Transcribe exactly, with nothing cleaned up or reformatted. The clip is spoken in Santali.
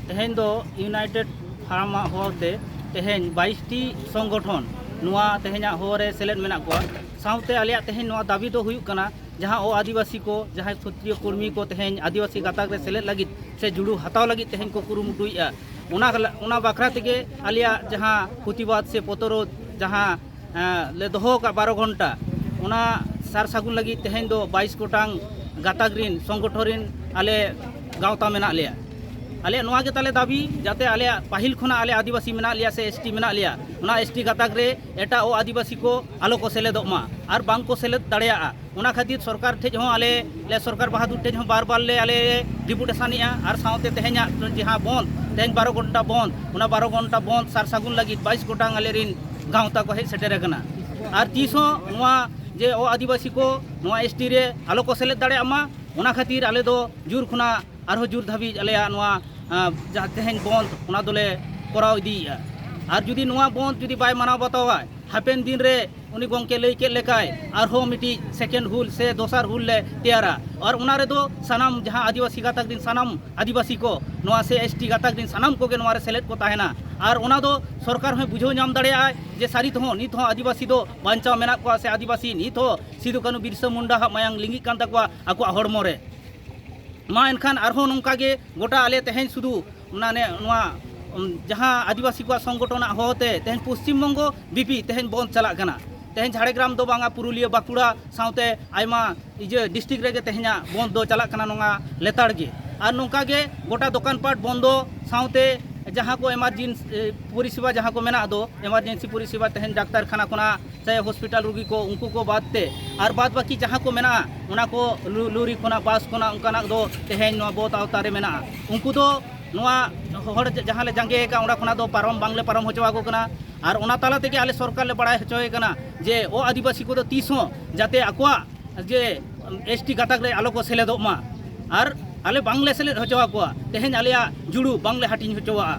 ᱛᱮᱦᱮᱧ ᱫᱚ ᱤᱭᱩᱱᱟᱭᱴᱮᱰ ᱯᱷᱟᱨᱢ ᱟᱜ ᱦᱚᱦᱚᱛᱮ ᱛᱮᱦᱮᱧ ᱵᱟᱭᱤᱥ ᱴᱤ ᱥᱚᱝᱜᱚᱴᱷᱚᱱ ᱱᱚᱣᱟ ᱛᱮᱦᱮᱧᱟᱜ ᱦᱚᱦᱚ ᱨᱮ ᱥᱮᱞᱮᱫ ᱢᱮᱱᱟᱜ ᱠᱚᱣᱟ᱾ ᱥᱟᱶᱛᱮ ᱟᱞᱮᱭᱟᱜ ᱛᱮᱦᱮᱧ ᱱᱚᱣᱟ ᱫᱟᱹᱵᱤ ᱫᱚ ᱦᱩᱭᱩᱜ ᱠᱟᱱᱟ, ᱡᱟᱦᱟᱸ ᱚ ᱟᱹᱫᱤᱵᱟᱹᱥᱤ ᱠᱚ, ᱡᱟᱦᱟᱸᱭ ᱠᱷᱚᱛᱨᱤᱭᱚ ᱠᱚᱨᱢᱤ ᱠᱚ ᱛᱮᱦᱮᱧ ᱟᱹᱫᱤᱵᱟᱹᱥᱤ ᱜᱟᱛᱟᱠ ᱨᱮ ᱥᱮᱞᱮᱫ ᱞᱟᱹᱜᱤᱫ ᱥᱮ ᱡᱩᱲᱩ ᱦᱟᱛᱟᱣ ᱞᱟᱹᱜᱤᱫ ᱛᱮᱦᱮᱧ ᱠᱚ ᱠᱩᱨᱩᱢᱩᱴᱩᱭᱮᱫᱼᱟ, ᱚᱱᱟ, ᱚᱱᱟ ᱵᱟᱠᱷᱨᱟ ᱛᱮᱜᱮ ᱟᱞᱮᱭᱟᱜ ᱡᱟᱦᱟᱸ ᱯᱨᱚᱛᱤᱵᱟᱫ ᱥᱮ ᱯᱨᱚᱛᱚᱨᱳᱫᱷ ᱡᱟᱦᱟᱸ ᱮᱸ, ᱞᱮ ᱫᱚᱦᱚ ᱟᱠᱟᱫ ᱵᱟᱨᱚ ᱜᱷᱚᱱᱴᱟ, ᱚᱱᱟ ᱥᱟᱨ ᱥᱟᱹᱜᱩᱱ ᱞᱟᱹᱜᱤᱫ ᱛᱮᱦᱮᱧ ᱫᱚ ᱵᱟᱭᱤᱥ ᱜᱚᱴᱟᱝ ᱜᱟᱛᱟᱠ ᱨᱤᱱ ᱥᱚᱝᱜᱚᱴᱷᱚᱱ ᱨᱤᱱ ᱟᱞᱮ ᱜᱟᱶᱛᱟ ᱢᱮᱱᱟᱜ ᱞᱮᱭᱟ᱾ ᱟᱞᱮᱭᱟᱜ ᱱᱚᱣᱟ ᱜᱮ ᱛᱟᱞᱮ ᱫᱟᱹᱵᱤ, ᱡᱟᱛᱮ ᱟᱞᱮᱭᱟᱜ ᱯᱟᱹᱦᱤᱞ ᱠᱷᱚᱱᱟᱜ ᱟᱞᱮ ᱟᱹᱫᱤᱵᱟᱹᱥᱤ ᱢᱮᱱᱟᱜ ᱞᱮᱭᱟ ᱥᱮ ᱮᱥ ᱴᱤ ᱢᱮᱱᱟᱜ ᱞᱮᱭᱟ, ᱚᱱᱟ ᱮᱥ ᱴᱤ ᱜᱟᱛᱟᱠ ᱨᱮ ᱮᱴᱟᱜ ᱚ ᱟᱹᱫᱤᱵᱟᱹᱥᱤ ᱠᱚ ᱟᱞᱚ ᱠᱚ ᱥᱮᱞᱮᱫᱚᱜ ᱢᱟ ᱟᱨ ᱵᱟᱝ ᱠᱚ ᱥᱮᱞᱮᱫ ᱫᱟᱲᱮᱭᱟᱜᱼᱟ᱾ ᱚᱱᱟ ᱠᱷᱟᱹᱛᱤᱨ ᱥᱚᱨᱠᱟᱨ ᱴᱷᱮᱡ ᱦᱚᱸ ᱟᱞᱮ ᱞᱮ, ᱥᱚᱨᱠᱟᱨ ᱵᱟᱦᱟ ᱫᱩᱨ ᱴᱷᱮᱡ ᱦᱚᱸ ᱵᱟᱨ ᱵᱟᱨ ᱞᱮ ᱟᱞᱮ ᱰᱮᱯᱩᱴᱮᱥᱚᱱᱮᱜᱼᱟ ᱟᱨ ᱥᱟᱶᱛᱮ ᱛᱮᱦᱮᱧᱟᱜ ᱡᱟᱦᱟᱸ ᱵᱚᱱᱫ, ᱛᱮᱦᱮᱧ ᱵᱟᱨᱚ ᱜᱷᱚᱱᱴᱟ ᱵᱚᱱᱫ, ᱚᱱᱟ ᱵᱟᱨᱚ ᱜᱷᱚᱱᱴᱟ ᱵᱚᱱᱫ ᱥᱟᱨ ᱥᱟᱹᱜᱩᱱ ᱞᱟᱹᱜᱤᱫ ᱵᱟᱭᱤᱥ ᱜᱚᱴᱟᱝ ᱟᱞᱮ ᱨᱤᱱ ᱜᱟᱶᱛᱟ ᱠᱚ ᱦᱮᱡ ᱥᱮᱴᱮᱨ ᱟᱠᱟᱱᱟ᱾ ᱟᱨ ᱛᱤᱥ ᱦᱚᱸ ᱱᱚᱣᱟ ᱡᱮ ᱚ ᱟᱹᱫᱤᱵᱟᱹᱥᱤ ᱠᱚ ᱱᱚᱣᱟ ᱮᱥ ᱴᱤ ᱨᱮ ᱟᱞᱚ ᱠᱚ ᱥᱮᱞᱮᱫ ᱫᱟᱲᱮᱭᱟᱜ ᱢᱟ, ᱚᱱᱟ ᱠᱷᱟᱹᱛᱤᱨ ᱟᱞᱮ ᱫᱚ ᱡᱳᱨ ᱠᱷᱚᱱᱟᱜ ᱟᱨᱦᱚᱸ ᱡᱳᱨ ᱫᱷᱟᱹᱵᱤᱡ ᱟᱞᱮᱭᱟᱜ ᱱᱚᱣᱟ, ᱟᱸ, ᱡᱟᱦᱟᱸ ᱛᱮᱦᱮᱧ ᱵᱚᱱᱫ, ᱚᱱᱟ ᱫᱚᱞᱮ ᱠᱚᱨᱟᱣ ᱤᱫᱤᱭᱮᱫᱼᱟ᱾ ᱟᱨ ᱡᱩᱫᱤ ᱱᱚᱣᱟ ᱵᱚᱱᱫ ᱡᱩᱫᱤ ᱵᱟᱭ ᱢᱟᱱᱟᱣ ᱵᱟᱛᱟᱣᱟ, ᱦᱟᱯᱮᱱ ᱫᱤᱱ ᱨᱮ ᱩᱱᱤ ᱜᱚᱢᱠᱮ ᱞᱟᱹᱭ ᱠᱮᱫ ᱞᱮᱠᱟᱭ ᱟᱨᱦᱚᱸ ᱢᱤᱫᱴᱤᱡ ᱥᱮᱠᱮᱱᱰ ᱦᱩᱞ ᱥᱮ ᱫᱚᱥᱟᱨ ᱦᱩᱞ ᱞᱮ ᱛᱮᱭᱟᱨᱟ᱾ ᱟᱨ ᱚᱱᱟ ᱨᱮᱫᱚ ᱥᱟᱱᱟᱢ ᱡᱟᱦᱟᱸ ᱟᱹᱫᱤᱵᱟᱹᱥᱤ ᱜᱟᱛᱟᱠ ᱨᱤᱱ ᱥᱟᱱᱟᱢ ᱟᱹᱫᱤᱵᱟᱹᱥᱤ ᱠᱚ, ᱱᱚᱣᱟ ᱥᱮ ᱮᱥ ᱴᱤ ᱜᱟᱛᱟᱠ ᱨᱤᱱ ᱥᱟᱱᱟᱢ ᱠᱚᱜᱮ ᱱᱚᱣᱟ ᱨᱮ ᱥᱮᱞᱮᱫ ᱠᱚ ᱛᱟᱦᱮᱱᱟ᱾ ᱟᱨ ᱚᱱᱟ ᱫᱚ ᱥᱚᱨᱠᱟᱨ ᱦᱚᱸᱭ ᱵᱩᱡᱷᱟᱹᱣ ᱧᱟᱢ ᱫᱟᱲᱮᱭᱟᱜᱼᱟ ᱡᱮ ᱥᱟᱹᱨᱤ ᱛᱮᱦᱚᱸ ᱱᱤᱛ ᱦᱚᱸ ᱟᱹᱫᱤᱵᱟᱹᱥᱤ ᱫᱚ ᱵᱟᱧᱪᱟᱣ ᱢᱮᱱᱟᱜ ᱠᱚᱣᱟ ᱥᱮ ᱟᱹᱫᱤᱵᱟᱹᱥᱤ ᱱᱤᱛ ᱦᱚᱸ ᱥᱤᱫᱩ ᱠᱟᱹᱱᱦᱩ ᱵᱤᱨᱥᱟᱹ ᱢᱩᱱᱰᱟ ᱦᱟᱜ ᱢᱟᱭᱟᱝ ᱞᱤᱸᱜᱤᱜ ᱠᱟᱱ ᱛᱟᱠᱚᱣᱟ ᱟᱠᱚᱣᱟᱜ ᱦᱚᱲᱢᱚ ᱨᱮ᱾ ᱢᱟ ᱮᱱᱠᱷᱟᱱ ᱟᱨᱦᱚᱸ ᱱᱚᱝᱠᱟ ᱜᱮ ᱜᱚᱴᱟ ᱟᱞᱮ ᱛᱮᱦᱮᱧ ᱥᱩᱫᱷᱩ ᱚᱱᱟ ᱱᱮ-, ᱱᱚᱣᱟ, ᱩᱢ, ᱡᱟᱦᱟᱸ ᱟᱹᱫᱤᱵᱟᱹᱥᱤ ᱠᱚᱣᱟᱜ ᱥᱚᱝᱜᱚᱴᱷᱚᱱᱟᱜ ᱦᱚᱦᱚᱛᱮ ᱛᱮᱦᱮᱧ ᱯᱚᱥᱪᱤᱢ ᱵᱚᱝᱜᱚ ᱵᱤᱯᱤ ᱛᱮᱦᱮᱧ ᱵᱚᱱᱫ ᱪᱟᱞᱟᱜ ᱠᱟᱱᱟ᱾ ᱛᱮᱦᱮᱧ ᱡᱷᱟᱲᱜᱨᱟᱢ ᱫᱚ ᱵᱟᱝᱟ, ᱯᱩᱨᱩᱞᱤᱭᱟᱹ, ᱵᱟᱸᱠᱩᱲᱟ ᱥᱟᱶᱛᱮ ᱟᱭᱢᱟ ᱤᱭᱟᱹ ᱰᱤᱥᱴᱨᱤᱠᱴ ᱨᱮᱜᱮ ᱛᱮᱦᱮᱧᱟᱜ ᱵᱚᱱᱫ ᱫᱚ ᱪᱟᱞᱟᱜ ᱠᱟᱱᱟ ᱱᱚᱣᱟ ᱞᱮᱛᱟᱲ ᱜᱮ᱾ ᱟᱨ ᱱᱚᱝᱠᱟ ᱜᱮ ᱜᱚᱴᱟ ᱫᱚᱠᱟᱱ ᱯᱟᱴ ᱵᱚᱱᱫᱚ ᱥᱟᱶᱛᱮ ᱡᱟᱦᱟᱸ ᱠᱚ ᱮᱢᱟᱨᱡᱮᱱᱥᱤ, ᱮ, ᱯᱚᱨᱤᱥᱮᱵᱟ ᱡᱟᱦᱟᱸ ᱠᱚ ᱢᱮᱱᱟᱜ ᱫᱚ, ᱮᱢᱟᱨᱡᱮᱱᱥᱤ ᱯᱚᱨᱤᱥᱮᱵᱟ ᱛᱮᱦᱮᱧ ᱰᱟᱠᱛᱟᱨ ᱠᱷᱟᱱᱟ ᱠᱷᱚᱱᱟᱜ ᱥᱮ ᱦᱚᱥᱯᱤᱴᱟᱞ ᱨᱩᱜᱤ ᱠᱚ, ᱩᱱᱠᱩ ᱠᱚ ᱵᱟᱫ ᱛᱮ ᱟᱨ ᱵᱟᱫ ᱵᱟᱹᱠᱤ ᱡᱟᱦᱟᱸ ᱠᱚ ᱢᱮᱱᱟᱜᱼᱟ, ᱚᱱᱟ ᱠᱚ ᱞᱩ-, ᱞᱩᱨᱤ ᱠᱷᱚᱱᱟᱜ, ᱵᱟᱥ ᱠᱷᱚᱱᱟᱜ, ᱚᱱᱠᱟᱱᱟᱜ ᱫᱚ ᱛᱮᱦᱮᱧ ᱱᱚᱣᱟ ᱵᱚᱱᱫ ᱟᱣᱛᱟ ᱨᱮ ᱢᱮᱱᱟᱜᱼᱟ᱾ ᱩᱱᱠᱩ ᱫᱚ ᱱᱚᱣᱟ ᱦᱚᱲ ᱡᱟᱦᱟᱸ ᱞᱮ ᱡᱟᱸᱜᱮ ᱟᱠᱟᱫ, ᱚᱸᱰᱮ ᱠᱷᱚᱱᱟᱜ ᱫᱚ ᱯᱟᱨᱚᱢ ᱵᱟᱝᱞᱮ ᱯᱟᱨᱚᱢ ᱦᱚᱪᱚ ᱟᱠᱚ ᱠᱟᱱᱟ᱾ ᱟᱨ ᱚᱱᱟ ᱛᱟᱞᱟ ᱛᱮᱜᱮ ᱟᱞᱮ ᱥᱚᱨᱠᱟᱨ ᱞᱮ ᱵᱟᱲᱟᱭ ᱦᱚᱪᱚᱭᱮ ᱠᱟᱱᱟ ᱡᱮ ᱚ ᱟᱹᱫᱤᱵᱟᱹᱥᱤ ᱠᱚᱫᱚ ᱛᱤᱥ ᱦᱚᱸ ᱡᱟᱛᱮ ᱟᱠᱚᱣᱟᱜ ᱡᱮ ᱮᱥ ᱴᱤ ᱜᱟᱛᱟᱠ ᱨᱮ ᱟᱞᱚ ᱠᱚ ᱥᱮᱞᱮᱫᱚᱜ ᱢᱟ᱾ ᱟᱨ ᱟᱞᱮ ᱵᱟᱝᱞᱮ ᱥᱮᱞᱮᱫ ᱦᱚᱪᱚ ᱟᱠᱚᱣᱟ, ᱛᱮᱦᱮᱧ ᱟᱞᱮᱭᱟᱜ ᱡᱩᱲᱩ ᱵᱟᱝᱞᱮ ᱦᱟᱹᱴᱤᱧ ᱦᱚᱪᱚᱣᱟᱜᱼᱟ᱾